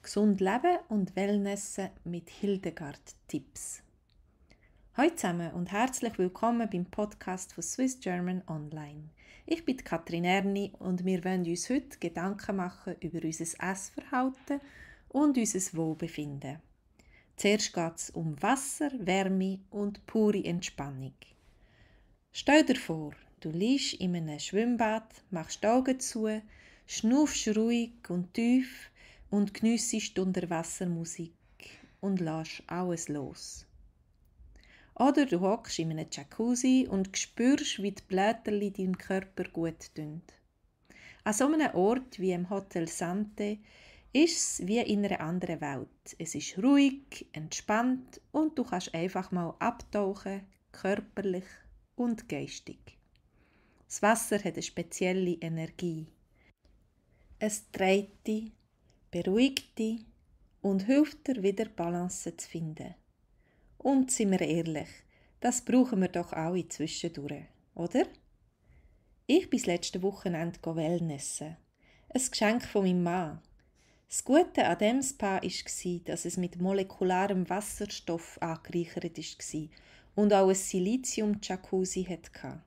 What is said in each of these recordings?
Gesund leben und Wellnessen mit Hildegard-Tipps. Hallo zusammen und herzlich willkommen beim Podcast von Swiss German Online. Ich bin Katrin Erni und wir wollen uns heute Gedanken machen über unser Essverhalten und unser Wohlbefinden. Zuerst geht es um Wasser, Wärme und pure Entspannung. Stell dir vor, du liegst in einem Schwimmbad, machst die Augen zu, schnaufst ruhig und tief und geniessest Unterwassermusik und lässt alles los. Oder du hockst in einem Jacuzzi und spürst, wie die Blätterli deinem Körper gut tun. An so einem Ort wie im Hotel Sante ist es wie in einer anderen Welt. Es ist ruhig, entspannt und du kannst einfach mal abtauchen, körperlich und geistig. Das Wasser hat eine spezielle Energie. Es trägt dich, beruhigt dich und hilft dir, wieder Balance zu finden. Und sind wir ehrlich, das brauchen wir doch alle zwischendurch, oder? Ich bin das letzte Wochenende Wellnessen. Ein Geschenk von meinem Mann. Das Gute an diesem Spa war, dass es mit molekularem Wasserstoff angereichert war und auch ein Silizium-Jacuzzi hatte.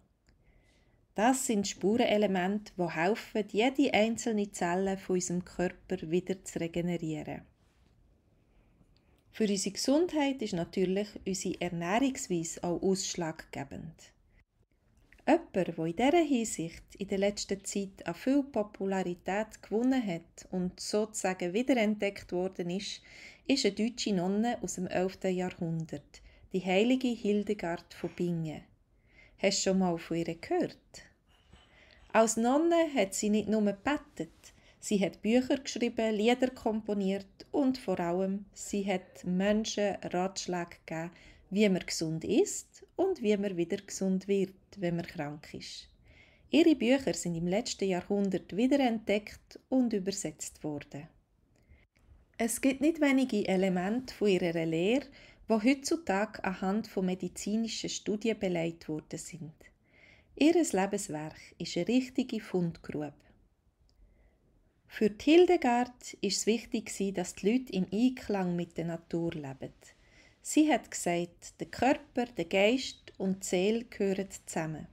Das sind Spurenelemente, die helfen, jede einzelne Zelle von unserem Körper wieder zu regenerieren. Für unsere Gesundheit ist natürlich unsere Ernährungsweise auch ausschlaggebend. Jemand, der in dieser Hinsicht in der letzten Zeit an viel Popularität gewonnen hat und sozusagen wiederentdeckt worden ist eine deutsche Nonne aus dem 11. Jahrhundert, die heilige Hildegard von Bingen. Hast du schon mal von ihr gehört? Als Nonne hat sie nicht nur gebetet, sie hat Bücher geschrieben, Lieder komponiert und vor allem, sie hat Menschen Ratschläge gegeben, wie man gesund isst und wie man wieder gesund wird, wenn man krank ist. Ihre Bücher sind im letzten Jahrhundert wiederentdeckt und übersetzt worden. Es gibt nicht wenige Elemente von ihrer Lehre, die heutzutage anhand von medizinischen Studien belegt worden sind. Ihr Lebenswerk ist eine richtige Fundgrube. Für Hildegard war es wichtig, dass die Leute im Einklang mit der Natur leben. Sie hat gesagt, der Körper, der Geist und die Seele gehören zusammen.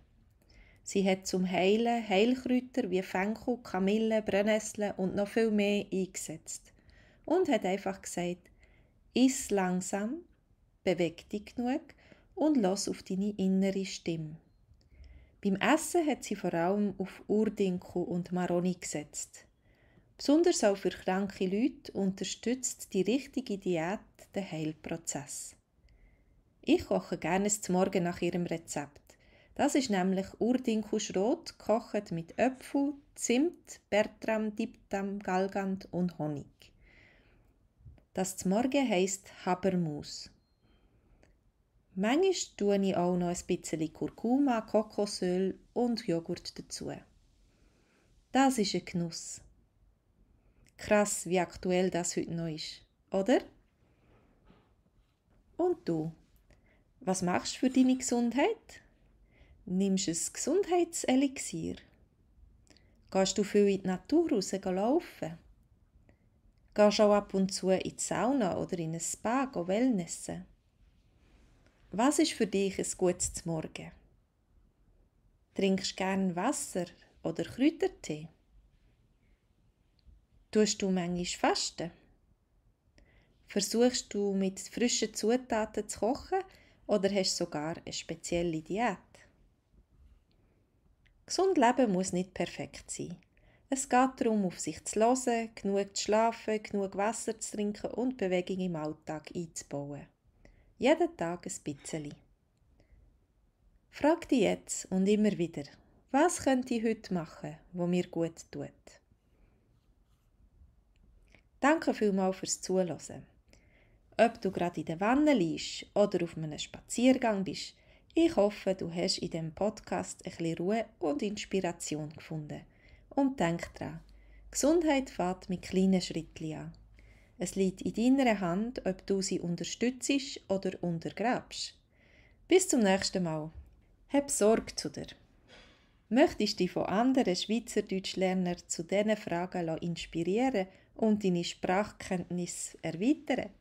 Sie hat zum Heilen Heilkräuter wie Fenchel, Kamille, Brennnessel und noch viel mehr eingesetzt. Und hat einfach gesagt, iss langsam, beweg dich genug und lass auf deine innere Stimme. Beim Essen hat sie vor allem auf Urdinkel und Maroni gesetzt. Besonders auch für kranke Leute unterstützt die richtige Diät den Heilprozess. Ich koche gerne zum Morgen nach ihrem Rezept. Das ist nämlich Urdinkelschrot, gekocht mit Äpfel, Zimt, Bertram, Diptam, Galgant und Honig. Das zum Morgen heisst Habermus. Manchmal tue ich auch noch ein bisschen Kurkuma, Kokosöl und Joghurt dazu. Das ist ein Genuss. Krass, wie aktuell das heute noch ist, oder? Und du? Was machst du für deine Gesundheit? Nimmst du ein Gesundheitselixier? Gehst du viel in die Natur raus laufen? Gehst du auch ab und zu in die Sauna oder in ein Spa wellnessen? Was ist für dich ein gutes Morgen? Trinkst du gerne Wasser oder Kräutertee? Tust du manchmal fasten? Versuchst du mit frischen Zutaten zu kochen oder hast du sogar eine spezielle Diät? Gesund leben muss nicht perfekt sein. Es geht darum, auf sich zu hören, genug zu schlafen, genug Wasser zu trinken und Bewegung im Alltag einzubauen. Jeden Tag ein bisschen. Frag dich jetzt und immer wieder, was könnte ich heute machen, was mir gut tut? Danke vielmals fürs Zuhören. Ob du gerade in der Wanne liegst oder auf einem Spaziergang bist, ich hoffe, du hast in diesem Podcast ein bisschen Ruhe und Inspiration gefunden. Und denk dran, Gesundheit fängt mit kleinen Schritten an. Es liegt in deiner Hand, ob du sie unterstützt oder untergräbst. Bis zum nächsten Mal. Hab Sorge zu dir. Möchtest du dich von anderen Schweizerdeutschlernern zu diesen Fragen inspirieren und deine Sprachkenntnisse erweitern?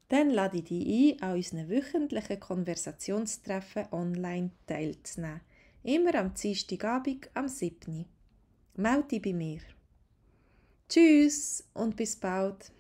Dann lade ich dich ein, an unseren wöchentlichen Konversationstreffen online teilzunehmen. Immer am Dienstagabend am 7. Melde dich bei mir. Tschüss und bis bald.